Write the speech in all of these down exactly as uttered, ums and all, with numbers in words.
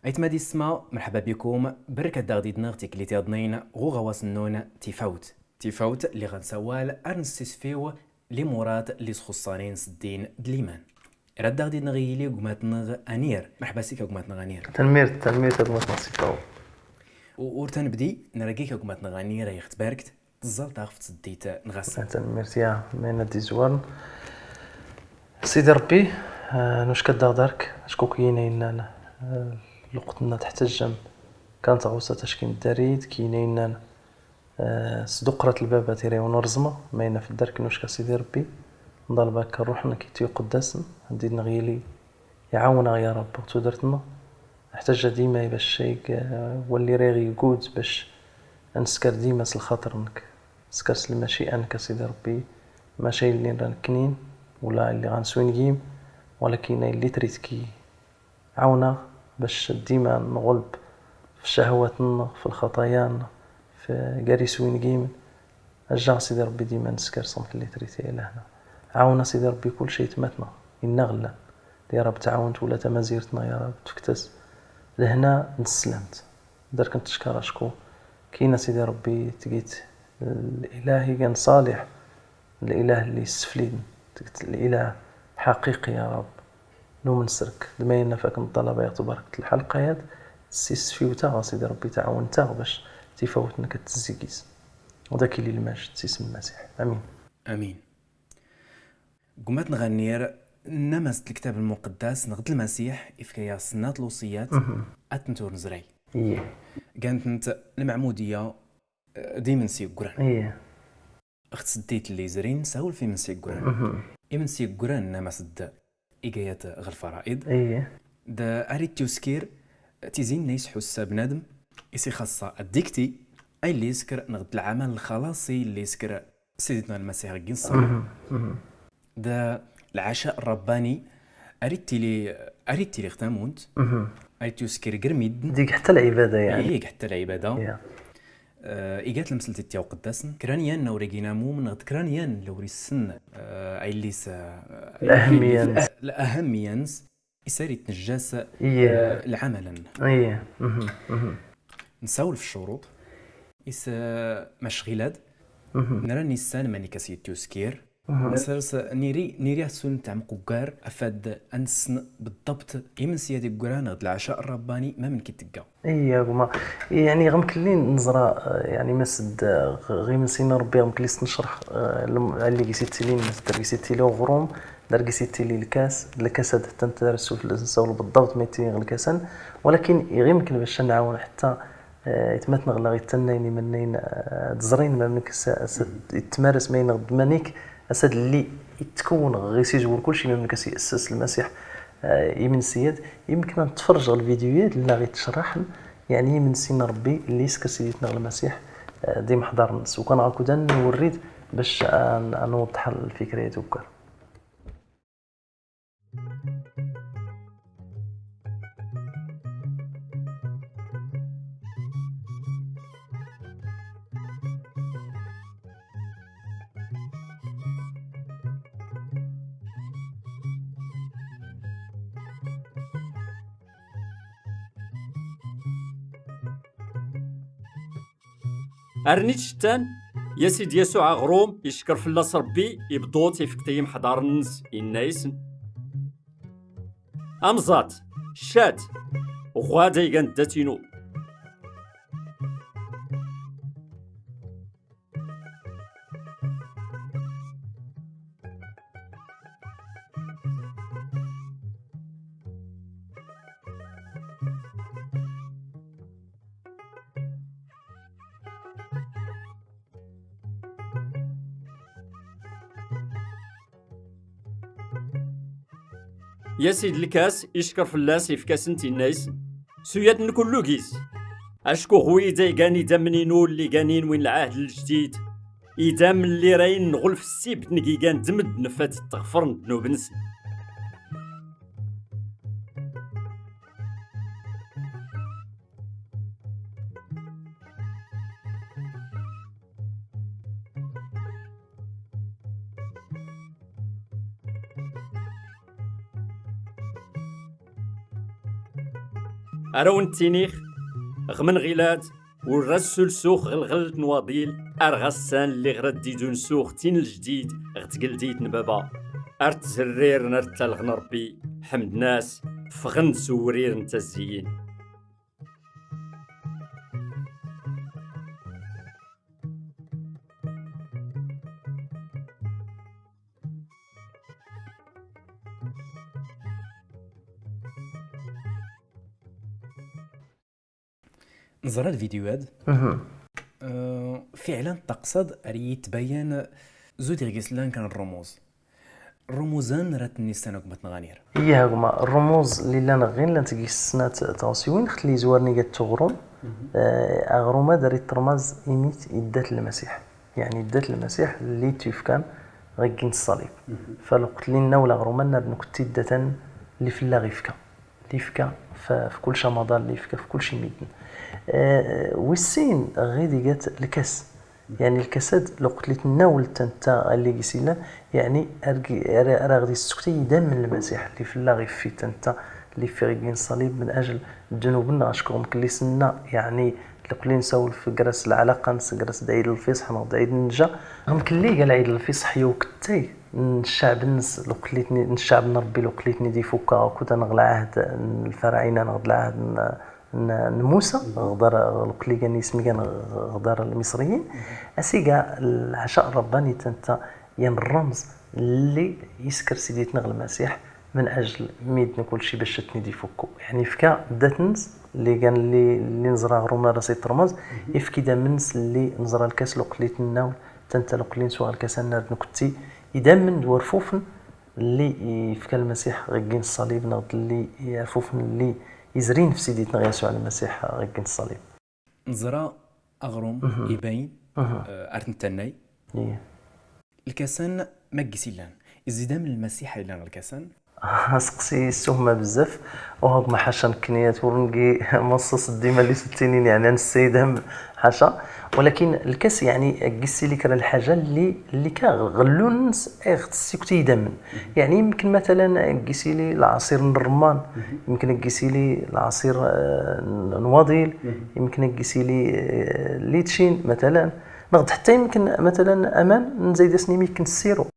Aytma d yessetma, merḥba bikum, berkat daɣ did-neɣ tiklit yaḍnin ɣ uɣawas-nnun Tifawt. Tifawt, lliɣ nsawal ar nessisfiw limurat lli sxuṣṣanin s ddin d liman. Rad daɣ did-neɣ yili gma-tneɣ Anir. Merḥba s-ik a gma-tneɣ Anir. Tanemmirt, tanemmirt a gma-tneɣ Sifaw. U-, ur tanebdi, nragik a gma-tneɣ Anir ay ɣ-tbarkt, teẓẓalt-aɣ f tseddit n ɣass. Tanemmirt ya, ma yenna d-izwaren. Sidi Ṛebbi, eh, nucka-d daɣ dark, acku kiyina yennan, eh, lweqt-nna teḥtaǧem kan taɣawsa tacki n ddarit, kiyina yennan, eh, s duqrat lbaba tira-wen ur ẓmeɣ, ma yenna f ddark nucka Sidi Ṛebbi, nḍalbak ṛṛuḥ-nnek i t-yuqeddasen, ad d-neɣ yili iɛawen-aɣ ya Ṛebbi ɣ tudert-nneɣ. Neḥtaǧ dima bac ay, eh, walli riɣ yegud bac ad nesker dima s lxaṭer-nnek. Nesker s lmaci'a-nnek a Sidi Ṛebbi, maca yellin ra nekknin, wala lliɣ ɣan swingim, walakin ay llitrit ki ɛawneɣ bac dima nɣelb f ccahwat-nneɣ, f lxaṭaya-nneɣ, f gar iswingim. Ajjaɣ Sidi Ṛebbi dima nesker s ɣemk llitrit ya Ilahna. Ɛawen a Sidi Ṛebbi kullec aytmatneɣ, inna ɣ llan. Ya Ṛeb tɛawent wala tamazirt-nneɣ ya Ṛeb tfekt-as lehna n teslamt. Dark n teckaṛ acku kiyina Sidi Ṛebbi tgit lilah igan ṣaliḥ, lilah lli yessefliden, tgit lilah ḥaqiqi ya Ṛeb. Numen s-rk, d ma yenna f akken ṭṭalaba ya tbarekt lḥalqa-yad, s isfiwt-aɣ a Sidi Ṛebbi tɛawent-aɣ bac tifawt-nnek ad tezzigiz. U ad ak-ili lmajd s isem n Lmasiḥ. Amin. Amin. Gma-tneɣ Anir, nnamas-d lektab lmuqeddas neɣ d Lmasiḥ ifka-yaɣ snat lewṣiyat, ad tent ur nezray. Ih. Gan-tent Lmeɛmudiya, eh, d imensi yeggran. Ih. Ɣ tseddit lli yezrin, sawel f imensi yeggran. Imensi yeggran, nnamas-d iga-yad ɣ lfaraid. Ih. D arit yuskir, tizi nna yesḥussa bnadem, is ixaṣṣa addikti, ay lli yesker neɣ d lɛamal lxaṣi lli yesker Siditna Lmasiḥ deg inṣan. D lɛaca ṛṛabbani, arit tili, arit tili ɣ tamunt, arit yuskir ger midden. Dig ḥetta lɛibada, yeɛni. Ih, ḥetta lɛibada. Ya. Eh, igat lemsel titti uqeddasen, kran yan lawrigin amum, neɣ d kran yan lawrisen, eh, ay llis, eh, Lahemmiyan. Lahemmiyan. Isari tnejjas, eh, lɛamalan. Ih. Nsawel f ccuruṭ. Is, eh, macɣilad. Nra nissan manik as yettuskir. Nsers niri, niri asun tɛem quggar, afad ansen beḍḍabt, imensi ad iggran ɣ d lɛaca ṛṛabbani, ma menki tegga. Iya, gma. Yeɛni, ɣem kelli neẓra, eh, yeɛni, ma sed, eh, ɣ-, ɣ imensi n Ṛebbi, ɣem kelli s-necreḥ, eh, lem-, allig i s-ittilin, ma sed dargis ittili uɣrum, dargis ittili lkas, lkas ad tent-, ad nessawel beḍḍabt ma ittili ɣ lkasan, walakin iɣim kan bac ad nɛawen ḥetta, eh, itmatneɣ la ittannayen imannayen, eh, ad ẓrin ma mnek s-, s-, itmaras ma ineɣ d manik, asad lli itkewwen ɣ isizwel kulci ma mnek as-, s-, s Lmasiḥ, eh, imensiyat, imken ad nettferrǧ ɣ lvidyuyat lli ɣ ittcerraḥen, yeɛni imensi n Ṛebbi lli yesker Siditneɣ Lmasiḥ, eh, d imeḥḍaren-nnes. Ukan ɣakud ad nwerrid bac ad n-, ad nweḍḥ lfikra-yat ugar. Rniɣ cettan, yas-id Yasuɛ aɣrum, yeckeṛ fell-as Ṛebbi, ibḍu-t, ifek-t i yimeḥḍaren-nnes, inna-yasen: Amẓat, ccat, ɣwad ay gan ddat-inu. Yas-id lkas, ickeṛ fell-as, ifka-asen-t, inna-yasen: Suyat n kullugis, acku ɣwid ay gan idammen-inu lli ganin win lɛahd lǧdid, idammen lli rayen nɣulf ssib n gigan d medden fad tɣefren ddnub-nsen. Ara wen-ttiniɣ, ɣ menɣilat, ur as-sulsuɣ ɣ lɣelt n waḍil, ar ɣassan lliɣ ra d-idun suɣ tin ljdid ɣ tgeldit n baba. Ar tzerrir n ar ttalɣ n Rebbi, ḥemden-as, ffɣen s uwrir n tazziyin. Neẓra lvidyuwat. Mhm. Euh, fiɛlan ṭṭaqseḍ ar iyi-tbayan zud iɣ gis llan kan rrumuz. Rrumuzan ra t-nissan akk ma tnɣanir. Iya, gma, rrumuz li llan ɣin llan tgis snat tɣawsiwin, xt li zwar niga tuɣrum. Mhm. Euh, aɣrum ad ar iṭṭermaz imit iddat lmasiḥ. Yeɛni iddat lmasiḥ li tuyefkan ɣ gin ṣṣalib. Mhm. Fa lweqt li nnaw laɣrum ad nar nukti iddatan li fella ɣifka. Lifka f, f kulci amaḍal, lifka f kulci midden. Eh, wis sin, ɣid igat lkas. Yeɛni lkasad, lweqt li tnawel tanta allig i s-illan, yeɛni ar gi-, ar, ar aɣ-d-issuktay idammen n Lmasiḥ, li fella ɣiffi tanta, li ffiɣ i gin ṣṣalib min ajel ddnub-nneɣ, acku mkelli s-nna, yeɛni lweqt li nsawel f gras lɛalaqa-ns, gras d Ɛid Lfiṣḥ neɣ d Ɛid Nnja, mkelli ga lɛid Lfiṣḥ yuktay, n ccɛeb-nnes, lweqt li tni-, n ccɛeb n Ṛebbi, lweqt li ten-id-ifukka, akked neɣ lɛahd n lfaraɛina, neɣ d lɛahd n, n, n Musa, ɣdar, lweqt li gan yisem gan ɣdar Lmiṣriyin, asiga lɛaca ṛṛabbanit nta yan ṛṛemz li yesker Siditneɣ Lmasiḥ min ajl midden kulci bac ad ten-id-ifukku. Yeɛni ifka ddat-nnes li gan li, li neẓra ɣer umar as iṭṭermez, ifk idammen-nnes li neẓra lkas lweqt li t-nnawl, tanta lweqt li neswa lkas ad nar d nkutti, idammen d warfufen li yefka Lmasiḥ ɣ gin ṣṣalib, neɣ d li yerfufen li yezrin f Siditneɣ Yasuɛ Lmasiḥ ɣ gin ṣṣalib. Neẓra aɣrum ibayen, eh, ar t-nettannay. Iya. Lkasan ma gis illan, izzi idammen n Lmasiḥ illan ɣ lkasan. Aseqsi yessuhma bezzaf, uha gma ḥaca nekkni at ur ngi maṣṣas dima li s-ttinin, yeɛni ad nessay idammen ḥaca. Walakin lkas, yeɛni, gis ili kra lḥaǧa li, li ka ɣellun-nnes iɣ tessikuti idammen. Yeɛni yemken matalan gis ili lɛaṣir n ṛṛemman, yemken gis ili lɛaṣir, eh, n, n waḍil, yemken gis ili, eh, litchin matalan, neɣ d ḥetta yemken matalan aman nzayed-asen imi yemken ssiru.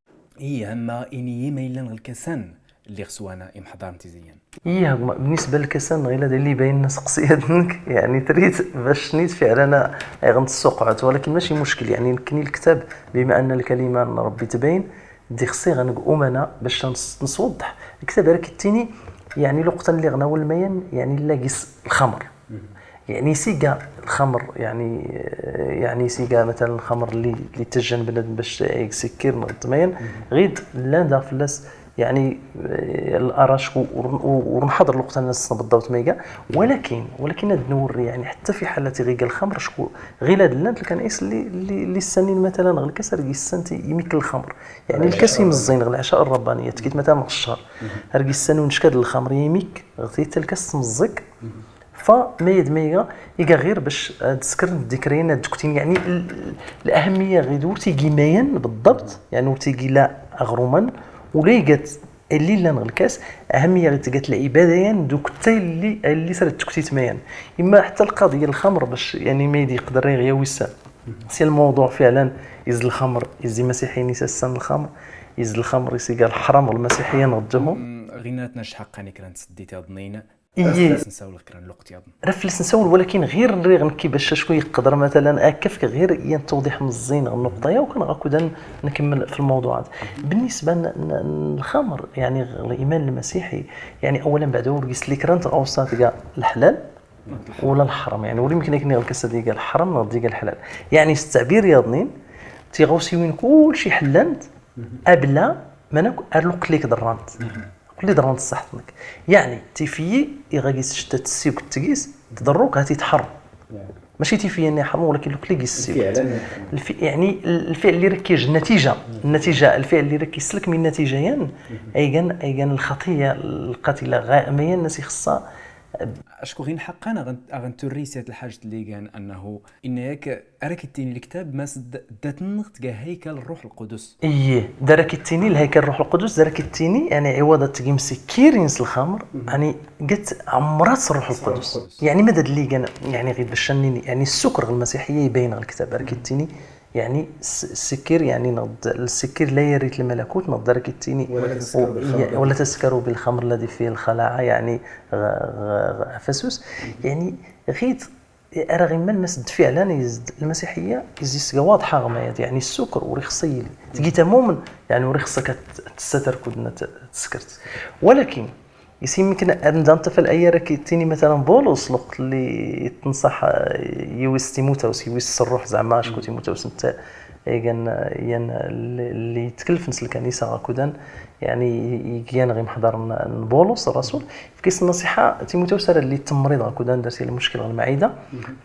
Ih, ama ini-yi ma illan ɣ lkasan lliɣ swana imḥḍar n tiziyan. Ih, gma, بالنسبة lkasan, ɣila d li bayen aseqsi-ad-nnek, yeɛni trid bac nit fiɛlan iɣ n tsuqɛet, walakin maci muckil, yeɛni nekkni lktab, bima anna lkalima n Ṛebbi tbayen, d ixṣiɣ neg umana bac ns-, nsweḍḍeḥ. Lktab ara k-ittini, yeɛni luqtan lliɣ nawel mayan, yeɛni illa gis lxamr. Yeɛni siga lxamr, yeɛni, yeɛni siga matalan lxamr li, li tejjan bnadem bac iksikkir neɣ ṭmayan, ɣid llan daɣ fell-as, yeɛni, eh, l-arac u, u, u, ur nḥaḍer luqtan ad nesneḍ beddawt ma iga, walakin, walakin ad nwurri, yeɛni, ḥetta fi ḥalat iɣ iga lxamr, acku ɣila d llant lkanais li, li, li ssanin matalan ɣ lkas ar gis-ssan ti-, imik lxamr. Yeɛni lkas imeẓẓin ɣ lɛaca ṛṛabbaniya, tkit matalan ɣ ccher. Ar gis-ssan uncka d lxamr imik, ɣ tiyita lkas tmeẓẓik. Fa ma yad ma iga, iga ɣir bac ad skren ddikrayen ad dktin, yeɛni l-, l-, الأهمية ɣid ur tigi mayan بالضبط, yeɛni ur tigi la aɣruman, ula igat اللي llan ɣ lkas, أهمية ɣid tgat lɛibada yan d uktay li, li sra dktit mayan. Imma ḥetta lqaḍi n lxamr bac, yeɛni ma yad iqder iɣ yawi s, si lmawḍuɛ fiɛlan, iz lxamr, iz imasiḥiyen is assan lxamr, iz lxamr is iga lḥram ɣ lmasiḥiyen ɣ ddhum. Mm, ɣina tnacḥaqqa ni kra n tseddit yaḍnin. Ihi. Ad as-nsawel kra n lweqt yaḍn. Raf fell-as nsawel, walakin ɣir rriɣ nekki bac acku yeqder matalan akka fk ɣir yan tawḍiḥ meẓẓin ɣ nnuqḍa-ya, u kan ɣakud ad nkemmel f lmawḍuɛat. بالنسبة n, n, n lxamr, yeɛni ɣ liman lmasiḥi, yeɛni أولا بعد ur gis li kra n tɣawsa tga lḥlal, wala lḥram, yeɛni ur yemkin akken iɣ lkas ad iga lḥram neɣ ad iga lḥlal. Yeɛni s ttaɛbir yaḍnin, tiɣawsiwin kulci ḥellant, abla, manak, ar luqli k-ḍerrant. Qli ḍerrant ṣṣaḥt-nnek. Yeɛni, tifiyi, iɣ agis cta tessiwt tgis, tḍerruk, hati tḥeṛṛ. Mačči tifiya-nni iḥeṛṛen, walakin lukli gis tessiwt. Lfi-, yeɛni, lfiɛl li rek yej nnatija. Nnatija, lfiɛl li rek yesselkem i nnatija yan, aygan, aygan lxaṭiya, lqatila, ɣa-, ma yan nas ixeṣṣa, Acku ɣin ḥaqqan aɣ n turri s yat lḥaǧt li gan annahu inna-yak ara k-ittini lektab mas d-, ddat-nneɣ tga haykal Rruḥ Lqudus. Iyyih, d ara k-ittini lhaykal Rruḥ Lqudus, d ara k-ittini, yani, ɛiwaḍ ad tgim sikkirin s lxamr, yani, qed ɛemrat Rruḥ Lqudus. Yani, ma d ad li gan, yani, ɣid bac ad nini, yani, ssukker ɣ lmasiḥiyya ibayen ɣ lektab, ara k-ittini, yani, s-, sikkir, yani, neɣ d-, lsikkir la yarrit lmalakut, neɣ d ara k-ittini, ولا تسكروا بالخمر الذي فيه الخلاعة, yani, ɣ-, ɣ-, ɣ-, ɛfasus, yani, ɣid ara ɣ immal mas d fiɛlan yezd lmasiḥiyya, yezdi sga waḍḥa ɣ mayad, yani, ssukker ur ixṣṣa yili. Tgita mumen, yani, ur ixṣṣa ad t-, tessater kud n t-, teskert. Walakin, is yemken ad nda nṭaf al-aya ara k-ittini, matalan, Bulus, lweqt li ittenṣaḥ, eh, yiwis Timutaws, yiwis s rruḥ, zeɛma acku Timutaws netta, igan, yan, li, li yettkellfen s lkanisa ɣakudan, yani, igan ɣ imḥḍaren n Bulus, rrasul, yefka-as nnṣiḥa, Timutaws ara li temriḍ ɣakudan, dars i lmuckil ɣ lmaɛida,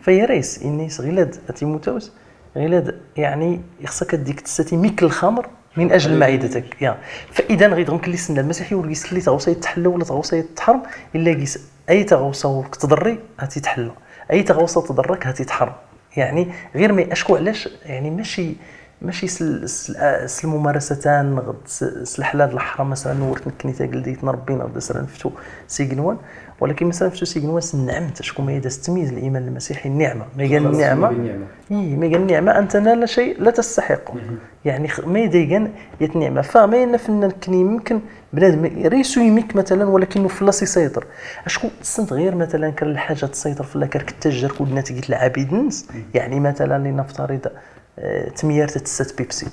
fa yerra-as, inna-as, ɣilad, a Timutaws, ɣilad, yani, ixṣṣak ad dik tessat imik n lxamr, من أجل معدتك. Ya. Fa idan ɣid ɣ mkelli s nna lmasiḥi ur gis li tɣawsa yetḥella wala tɣawsa yetḥrem, illa gis ay tɣawsa ur k-tḍerri, ha tt-itḥella. Ay tɣawsa tḍerrek, ha tt-itḥrem. Yani, ɣir ma, acku ɛlac, yani, mačči, mačči s l-, s l-, s lmumarasatan, neɣ s, s leḥlal d leḥram, مثلا, ur t-nekkni tageldit n Rebbi, neɣ d asra neftu s igenwan, walakin, مثلا, neftu s igenwan s nneɛmt, acku ma yad as-tmid liman lmasiḥi nniɛma. Ma igan nniɛma, i, ma igan nniɛma, أن تنال شيء لا تستحقه. Yani, x-, ma yad igan yat nniɛma. Fa, ma yenna fenna nekkni yemken bnadem, rrisu yemik, matalan, walakin ur fell-as isayṭer. Acku tessent ɣir, matalan, kra lḥaǧa tesayṭer fell-ak, ar k-tajjar kud nna tgit lɛabid-nnes. Yani, matalan, linaftarid, eh, tmyart ad tessat Pepsi,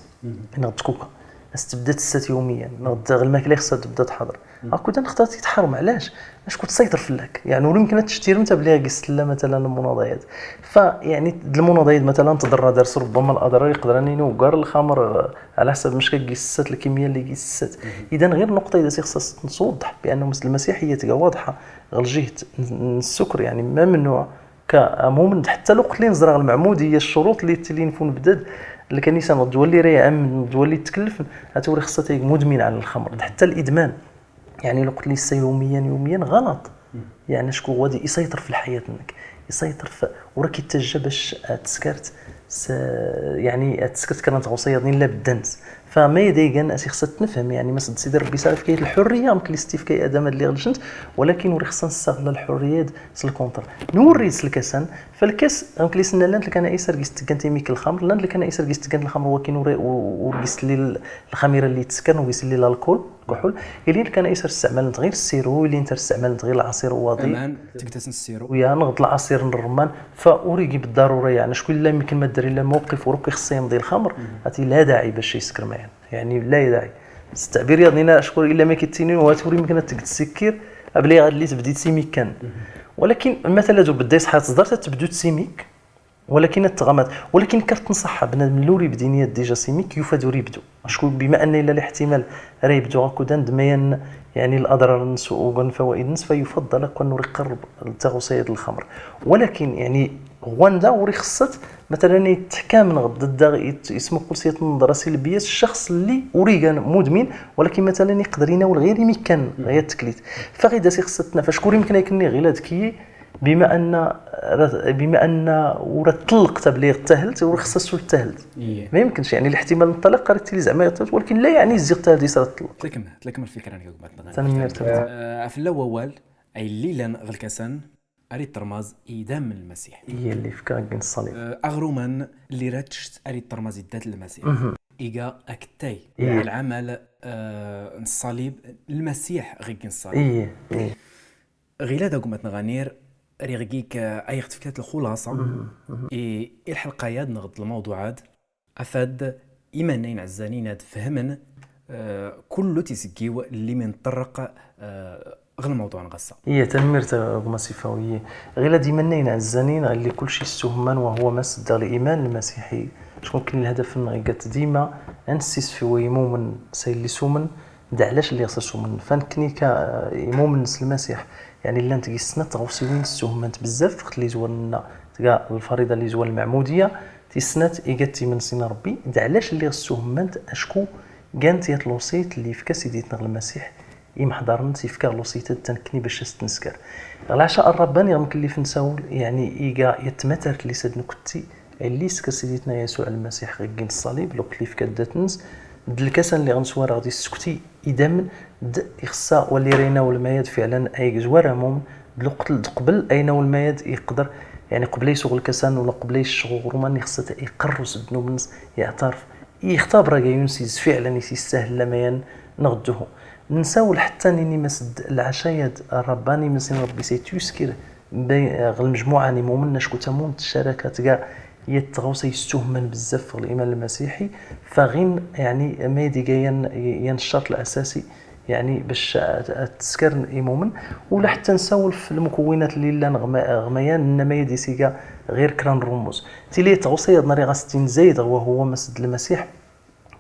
neɣ d Coca. As tebda tessat yawmiyan, neɣ d ɣ lmakla ixṣa tebda tḥaḍer. Akked ad nextar titḥarem, ɛlac? Acku tesayṭer fell-ak. Yani, ur yemken ad tectirem tabli ɣ gis tella, matalan, lmunaḍayat. Fa, yani, d lmunaḍayat, matalan, tḍerra dars, rubbama laḍrar iqder ad nini ugar lxamr, eh, ɛla ḥsab mecka gis tessat, lkimya li gis tessat. Idan ɣir nnuqṭa i d as ixṣṣa s-, nettwḍeḥ, bi annahu s lmasiḥiyya tga waḍḥa ɣ lǧiht n, n ssukker, yani, mamnuɛ. Ka amumen, ḥetta lweqt li neẓra ɣ lmeɛmudiyya ccuruṭ li ttilin f unebdad n lkanisa neɣ ddwa li ra iɛemmed neɣ ddwa li ttkellfen, ata ur ixṣṣa tagi mudmin ɛla lxamr. Ḥetta lidman, yani, lweqt li yessa yawmiyan, yawmiyan, ɣalaṭ. Yani, acku ɣwadi isayṭer f lḥayat-nnek, isayṭer f, ur ak-ittajja bac ad teskart s, yani, ad teskart kra n tɣawsa yaḍnin la bedda-nnes. Fa ma yad igan as ixṣṣa ad t-nefhem, yani, mas d Sidi Rebbi yesɛa yefka-yat lḥurriya, mekli s-t-ifka i Adam ad liɣ lǧent, walakin ur ixṣṣa ad nessaɣ la lḥurriya-d s lkunṭr. Nurri-d s lkasan, fa lkas, mekli s-nna llant lkanais ar gis teggant imik lxamr, llant lkanais ar gis teggant lxamr, wakin ur, ur, ur gis telli l-, lxamira li yetteskaren, ur gis telli lalkul, kuḥul. Ilin lkanais ar steɛmalent ɣir ssiru, ilin ar steɛmalent ɣir lɛaṣir uwaḍi. Aman, tgtasen ssiru. Ya, neɣ d lɛaṣir n rrman, fa ur igi bdarura, yani, acku illa mikin ma ddar illa mawqif ur akk ixṣṣa yemḍi lxamr, ati la daɛi bac yeskermayan. Yani, la daɛi. S ttɛbir yaḍnin, acku illa ma k-ittinin, wa tura yemken ad teg tsikkir, abli ad li tebdi s imik kan. Walakin, matalan, ur bedda iṣḥa ad teẓḍer, ad tebdu s imik, walakin ad tɣamat. Walakin kar tenṣaḥ bnadem lli ur ibdin yad dija s imik, yufad ur ibdu. Acku bima anna illa liḥtimal ara yebdu akk udan d mayan, yani, laḍrar-nnes ugar n fawaid-nnes, fa yufaḍḍal akk anna ur iqerreb d taɣawsa yad lxamr. Walakin, yani, ɣwanda ur ixṣṣat, matalan, yettekam neɣ d-, da yet-, yesmuqul s yat n neḍra silbiya s ccaxs lli ur igan mudmin, walakin, matalan, iqder inawel ɣir imik kan, ɣir teklit. Fa ɣid as ixṣṣa ad t-naf, acku ur imken akken-nni ɣila d kiyi, bima anna, bima anna ur tṭelleq tabli ɣ-tahelt, ur ixṣṣa sul tahelt. Ma yemkenc, yani, liḥtimal n ṭṭalaq ara tili zeɛma ɣ tahelt, walakin la, yani, zzi ɣ tahelt is ara tṭelleq. Tlakem, tlakem lfikra n gma. Tanemmirt. Eh, afella wawal, ay llilan ɣ lkasan, ar iṭṭermaz idam n Lmasiḥ. Iyyah, lli yefka deg ṣṣalib. Eh, aɣruman lli ra tect ar iṭṭermaz iddat n Lmasiḥ. Iga akettay. Iyyah. Lɛamal, eh, n ṣṣalib, Lmasiḥ ɣ iggen ṣṣalib. Iyyah, iyyah. Ɣila d agmat n ɣanir, riɣ gik, eh, ay ɣ-tefkat lxulaṣa i, i lḥelqa-yad neɣ d lmawḍuɛat. Afad imannayen ɛezzanin ad fehmen, eh, kullu tiseggiw lli mi neṭṭerreq, eh, ɣ lmawḍuɛ n ɣassa. Iya, tanemmirt a gma Sifawi. Ɣila d imannayen ɛezzanin, ɣilli kulci yessuhman wa huwa ma sedda liman lmasiḥi. Acku nekkni lhadaf-nneɣ igat dima ad nessisfi wa imumen s ayen isumen, d ɛlac lliɣ s asumen. Fa nekkni ka, eh, imumen s Lmasiḥ, yani llant gis snat tɣawsiwin ssuhmant bezzaf, ɣt lizwar-nneɣ tga lfariḍa, lizwar lmeɛmudiya, tis snat igat timensi n Rebbi, d ɛlac lliɣ ssuhmant, acku gant yat lewṣiyt lli yefka Siditneɣ Lmasiḥ Imḥḍaren-nnes yefka ɣer lwesiyat-a d tanekkni bac ad s-tensker. Ɣer lɛaca n Ṛṛabban iɣ mkellif nsawel, yeɛni iga yetmatar tlisa d nkutti, illi isker Siditna Yasuɛ Lmasiḥ ɣer gin ṣṣalib, lweqt li yefka ddad-nnes, d lkasan lliɣ neswar ɣ di ssekti idammen, d ixṣa walli rayna ulmayad fiɛlan ay gezwar amumen, d lweqt d qbel ayna ulmayad iqder, yeɛni qbel ay suɣ lkasan wala qbel ay ccɣu ɣruman, ixṣa iqerru s ddnub-nnes, yeɛtaref, ixtaber agayun s yizfiɛlan is yessahel lamayan neɣ dduhu. Nsawel ḥetta nini mas d lɛaca-yad Ṛṛabban imensi n Ṛebbi s ay t-yuskir bay-, ɣer lmejmuɛa n imumen acku tamunt tcaraka tga yat tɣawsa yessuhman bezzaf ɣer liman lmasiḥi, faɣin, yeɛni, ma d iga yan, yan ccerṭ lɛasasi, yeɛni, bac ad, ad teskaren imumen, wala ḥetta nsawel f lmukewwinat lli llan ɣma-, ɣmayan, nna ma yad isiga ɣir kra n rrumuz. Tili tɣawsa-yad nriɣ-as tin zayed, wa huwa mas d lmasiḥ,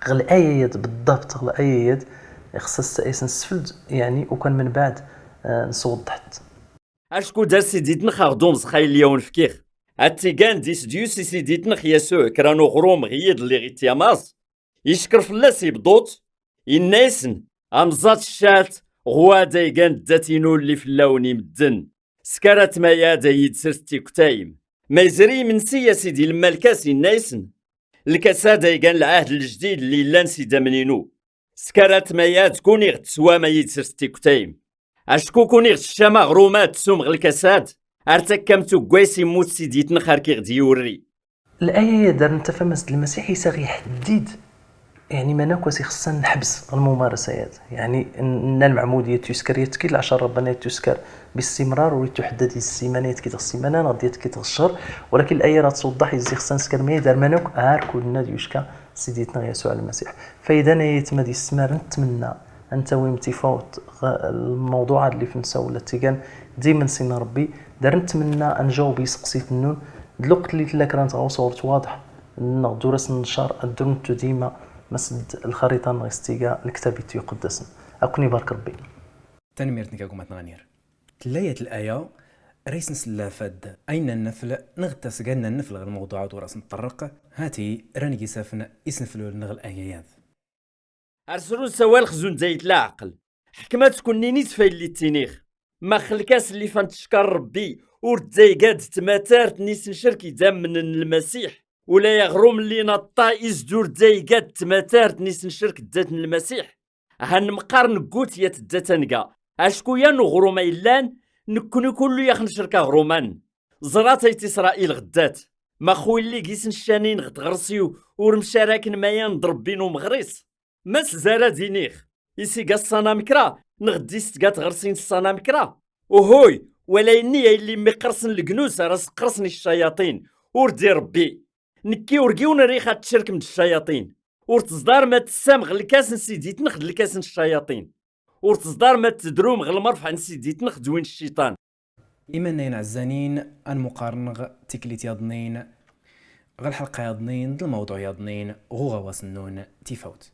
ɣer laya-yad, beḍḍabt ɣer laya-yad, ixṣa s-, ay s-nsfeld, yeɛni, ukan menbeɛd, eh, nsweḍḥet. Acku dar Siditnex aɣ-d umẓxay lli awen-fkiɣ. Ad tigan d isdyus i Siditnex Yasuɛ kra n uɣrum ɣ yiḍ lliɣ ityamaẓ. Icekr fell-as ibḍut, inna-yasen, amẓat ccat, ɣwad ay gan ddat-inu lli fell-awen i medden. Skarat mayad ay id-sers tikwtayem. Ma yezri imensi a sidi lmalkas, inna-yasen, lkasad ay gan lɛahd ljdid lli llan s idammen-inu. Skarat mayad kuniɣ teswam ay id-sers tikwtayem. Acku kuniɣ teččam aɣrum ad tsum ɣ lkasad, ar takkam tuggays immut Siditnex ar kiɣ d-yiwri. Laya-yad ar nettafam as d Lmasiḥ isaɣ iḥeddid, yeɛni, man akk as ixṣṣan neḥbes ɣer lmumarasa-yad. Yeɛni, n-, nna lmeɛmudiyya tuskar yat tkid, lɛaca n Ṛṛabban yat tuskar bissimrar, ur ittuḥeddad i ssiman yat tkid ɣ ssiman, neɣ d yat tkid ɣ ccehr, walakin laya ara tṣewḍaḥ izzi ixṣṣan skar ma yad ar man akk, ar kudna d yucka Siditneɣ Yasuɛ Lmasiḥ. Fayda n ayetma d yesmar, netmenna ad n-tawim tifawt ɣ lmawḍuɛat lli f nsawel ad tigan d imensi n Ṛebbi, dar netmenna ad njaweb i iseqsit-nnun, d lweqt lli tella kra n tɣawsa ur twaḍeḥ, neɣ d ur as ncar, ad d-rntu dima, mas d lxariṭa-nneɣ is tiga lektab-it yuqeddasen. Ad ken-ibarek Ṛebbi. Tanemmirt-nnek a gma-tneɣ Anir. Tella yat laya, raysen s llafad, ayen n nnefl, neɣ d tasga n nnefl ɣer lmewḍuɛat ur as-nṭerreq, hati, ran gisafen isneflulen ɣer laya-yad. Ar sru n sawal xzun zayt leɛqel. Ḥekmat kunni nit fayelli ttiniɣ. Ma xelkas lli fan tecka Ṛebbi, ur tzayga d tmatart n isencerk idammen n Lmasiḥ, ula yaɣrum lli naṭṭa izdur zayga d tmatart n isencerk ddat n Lmasiḥ. Han meqqar neggut yat ddat anga, acku yan uɣrum ay llan, nekkni kullu yax ncerk aɣruman. Ẓrat ayt Isṛayil ɣeddat. Ma xwillig isencanin ɣ tɣersi-w ur mcaraken mayan d Ṛebbi n umeɣris. Mas zara d-iniɣ, isiga ṣṣanam kra, neɣ d istga tɣersin ṣṣanam kra. Uhuy, wala inni ay lli mmi qqersen legnus ara s-qqersen i ccayaṭin, ur d i Ṛebbi. Nekki ur giwen riɣ ad tcerkem d ccayaṭin. Ur teẓḍar ma tessam ɣ lkas n Siditnex d lkas n ccayaṭin. Ur teẓḍar ma tedrum ɣ lmerfeɛ n Siditnex d win n cciṭan. Imannayen ɛezzanin, ad nmuqarnɣ tiklit yaḍnin, ɣ lḥelqa yaḍnin, d lmawḍuɛ yaḍnin, ɣ uɣawas-nnun, tifawt.